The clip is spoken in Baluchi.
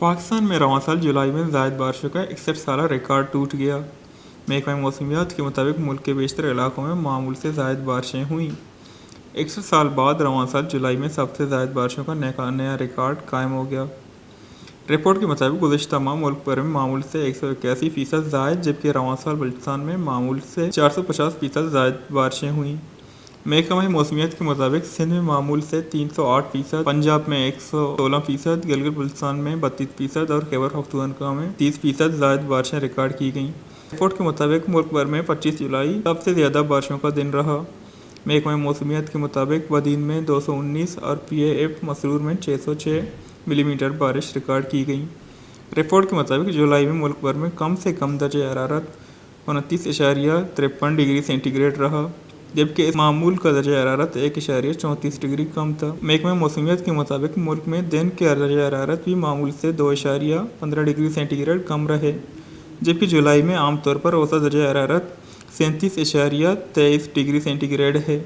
پاکستان میں رواں سال جولائی میں زائد بارشوں کا اکسٹھ سالہ ریکارڈ ٹوٹ گیا۔ محکمہ موسمیات کے مطابق ملک کے بیشتر علاقوں میں معمول سے زائد بارشیں ہوئیں۔ اکسٹھ سال بعد رواں سال جولائی میں سب سے زائد بارشوں کا نیا، نیا ریکارڈ قائم ہو گیا۔ رپورٹ کے مطابق گزشتہ ماہ ملک بھر میں معمول سے ایک سو اکیاسی فیصد زائد، جبکہ رواں سال بلوچستان میں معمول سے چار سو پچاس فیصد زائد بارشیں ہوئیں۔ محکمہ موسمیات کے مطابق سندھ میں معمول سے تین سو آٹھ فیصد، پنجاب میں ایک سو سولہ فیصد، گلگت بلتستان میں بتیس فیصد اور خیبر پختونخوا میں تیس فیصد زائد بارشیں ریکارڈ کی گئیں۔ رپورٹ کے مطابق ملک بھر میں پچیس جولائی سب سے زیادہ بارشوں کا دن رہا۔ محکمہ موسمیات کے مطابق بدین میں دو سو انیس اور پی اے ایف مسرور میں چھ سو چھ ملی میٹر بارش ریکارڈ کی گئیں۔ رپورٹ کے مطابق جولائی میں ملک بھر میں کم سے کم درجہ حرارت انتیس اشاریہ ترپن ڈگری سینٹی گریڈ رہا، جبکہ اس معمول کا درجہ حرارت ایک اشاریہ چونتیس ڈگری کم تھا۔ محکمہ موسمیات کے مطابق ملک میں دن کے درجہ حرارت بھی معمول سے دو اشاریہ پندرہ ڈگری سینٹی گریڈ کم رہے، جبکہ جولائی میں عام طور پر اوسط درجہ حرارت سینتیس اشاریہ تیئیس ڈگری سینٹی گریڈ ہے۔